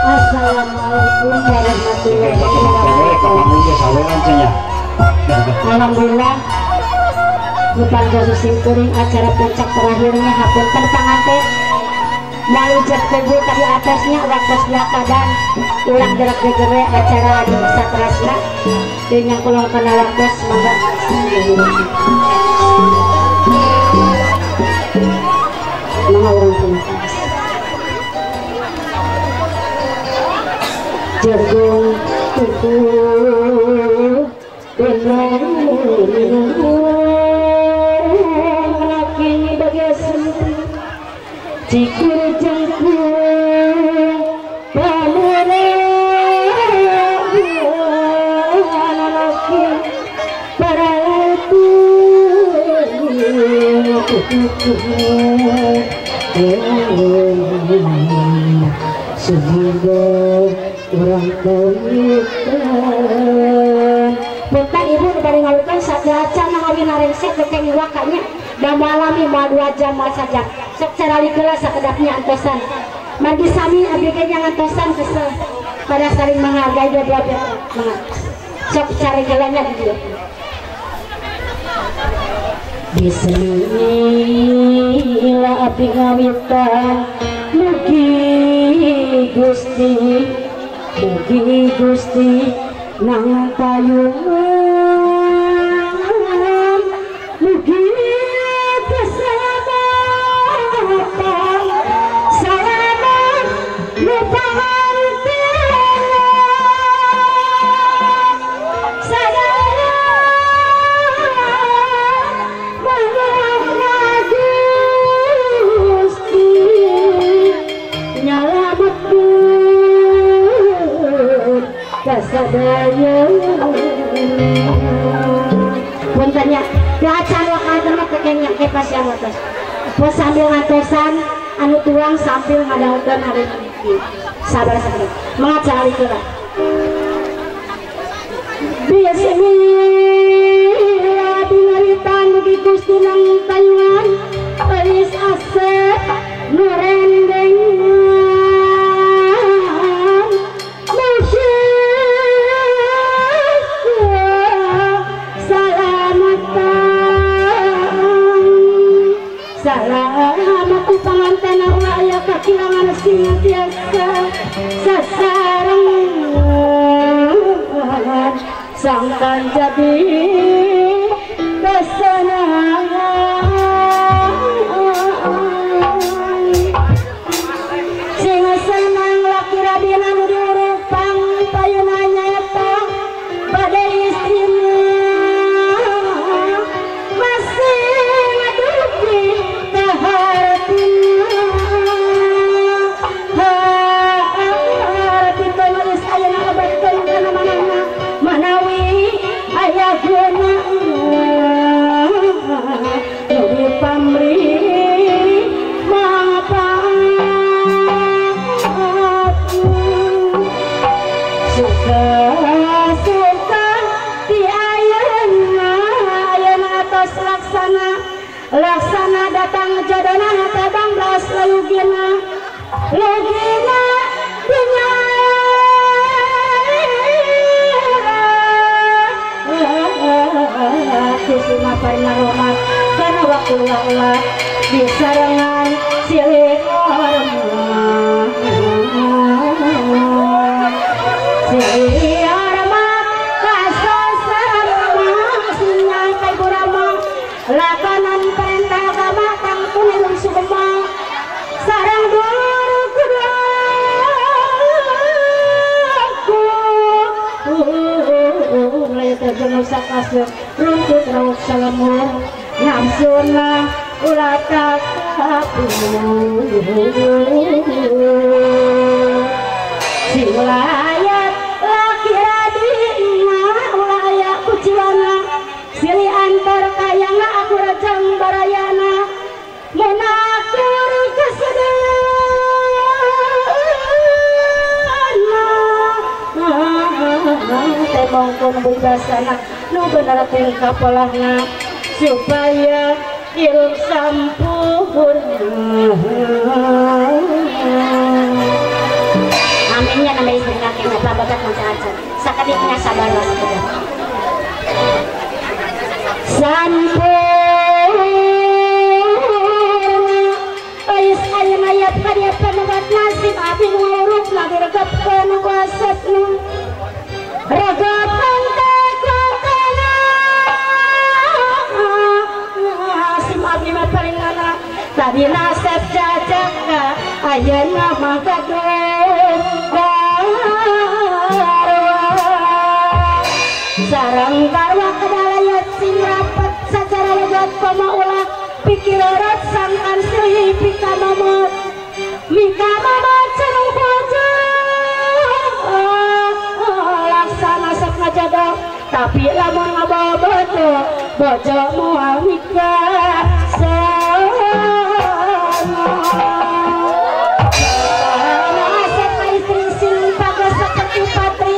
Assalamualaikum warahmatullahi wabarakatuh. Alhamdulillah bukan simkuring acara puncak terakhirnya hapunten panganten mau ijab kubur tadi atasnya waktu dan ulang gerak gegere acara di satrasna dan yang ulang kana waktu semoga mangga urang kumaha jagung tuku laki bagas cikur jengkung pamure laki para semoga orang kawitan. Punten ibu bari ngawitan sajaca ngawin narengsek beken iwakanya da malami moal 2 jam moal sajam sok carali heula sakedapnya antosan margi sami abdi ge ngantosan kesel pada saling menghargai dua-dua pihak sok cari heula nya di dieu. Bismillah abdi ngawitan mugi Gusti mugi Gusti nang payungan mugi keselamatan salaman lupahan sadaya manehna Gusti nyalametkeun kasadaya. Puntennya acan wakanten mah kekengnya ke pasian watos pos sambil ngantosan anu tuang sambil ngadahukeun hari iki sabar sabar mangga heula. Bismillah dingaritan mugi Gusti nang payungan eulis asep nu rendengan mugi salamat panganten ulah aya kakirangan sing tiasa sasarengan sangkan jadi kesenangan sing senang laki radina nu diurupang payuna nyaeta bade istrina masih ngaduki kahartina harti nulis ayeuna lebetkeun kana manehna manawi aya guna nu dipamrih manfaat suka-suka di ayeuna ayeuna atos laksana laksana datang jodona tabang belas lugina lugina dunya kusuma parna karena waktu Allah disarengan silih hormat silih hormat kasasarma sinyal ka Ibu Rama lakanan perintah agama kang punilung sugema sareng dulur kudaku asup runtut raut salemur nafsuna ulah takapu sing layat laki radina ulah aya kuciwana silih antar kayangna aku rajang barayana munakur kesedana temongkon bebasana nu bener tingkah polahna supaya hirup sampurna. Aminnya nama istri kakek nggak bakat macam-macam sakadiknya sabar lah sekedar sampurna ais ayeuna aya karya panebat nasib abi nu ngurupna diregepkeun ku asepna regepan teh kana nasib abi mah paringana tadi nasib jajaka ayeuna mah gaduh sarang garwa kedalayat sing rapet sacara legat koma ulah pikir rat sangkan silih pika mamot mika mamot cenung bojo laksana sok ngajodoh tapi lamun ngabawa bojo bojo moal mika sana. Istri sing pagas seperti patri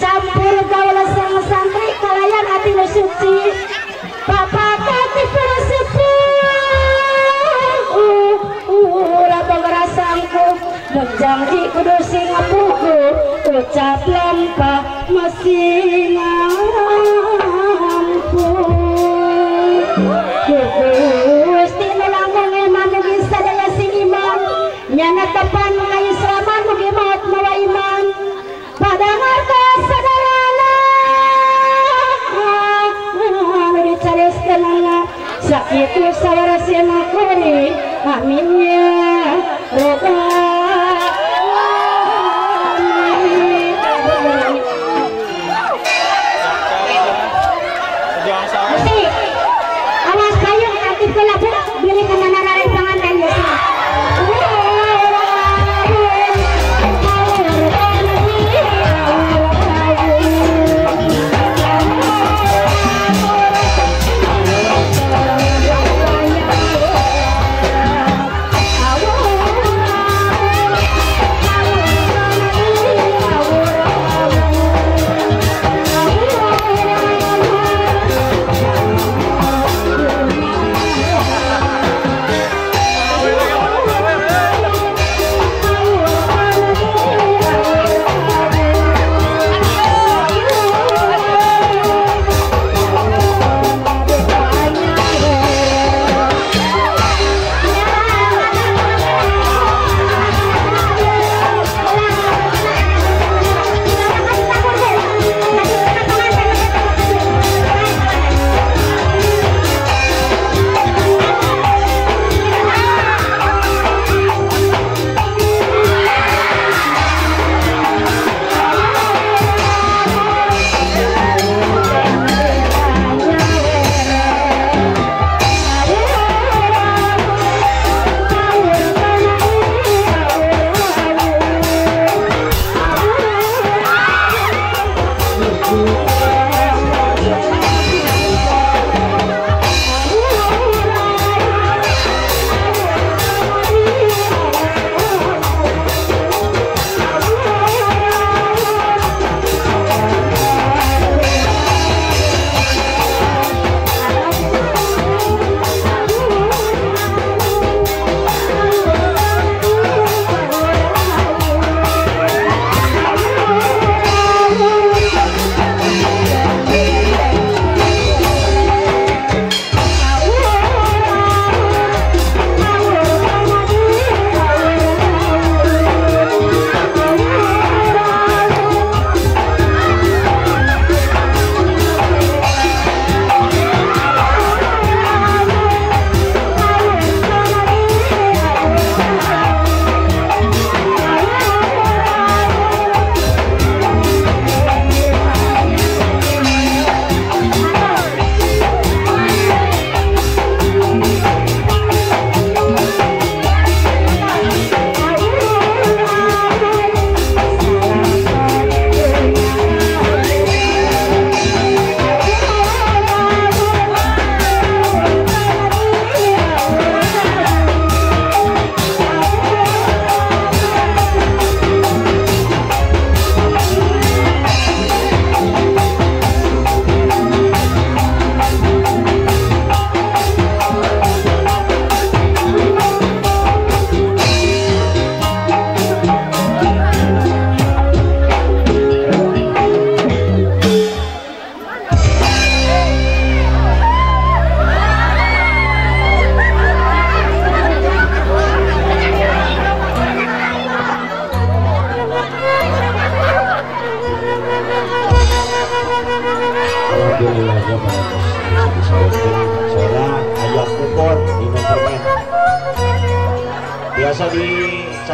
campur gaul sang santri kalayan ati nu suci bapak tati persepuh ulah boga sangku mun janji kudu sing ngapuku ucap lampah masih ngampu Gusti nu langkung iman mugi sadaya sing iman nyana tepan ka Islaman mugi maot mawa iman pada harta sadayana dicariskeunana sakitu sawarasina kuring amin ya rabbal alamin. Awas payung aktif kelabu bilih kemana rare panganten ya sih.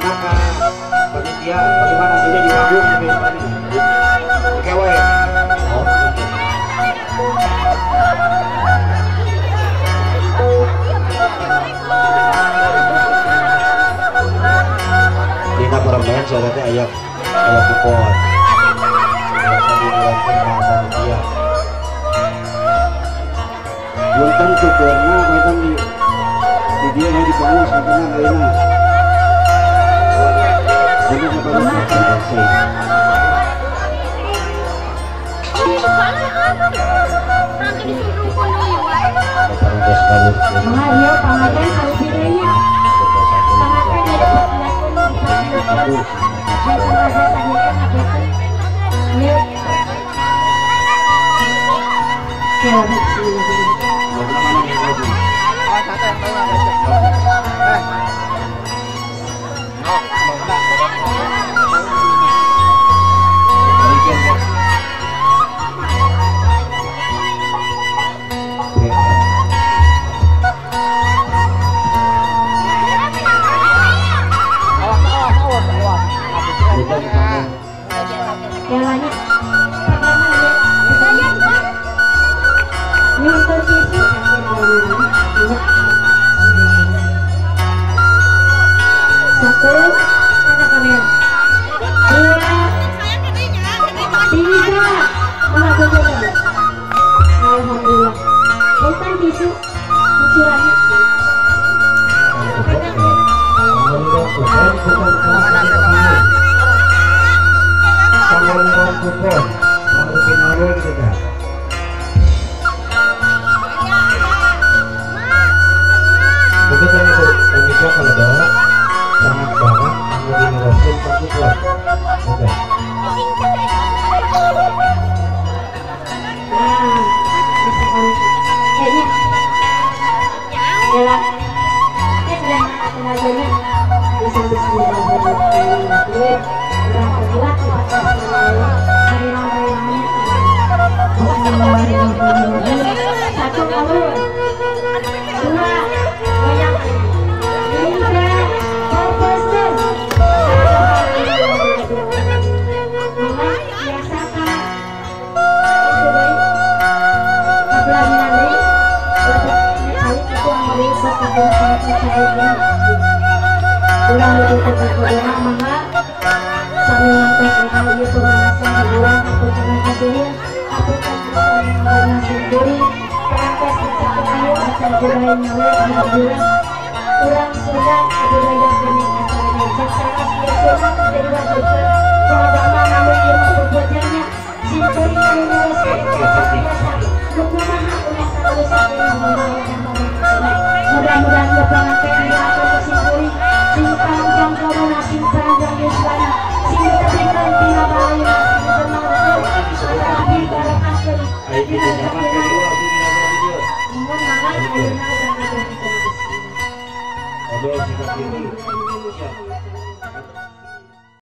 Serahkan ke panitia bagaimana juga di panggung sampai ini. Oke, wae. Oh. Dina permen saya teh aya aya kupon. Biasa diulangkeun ka panitia. Punten tukerna punten di dia di panggung sampingan ayeuna. Jadi Mario pangaten salbirnya. Pangaten ada mudah-mudahan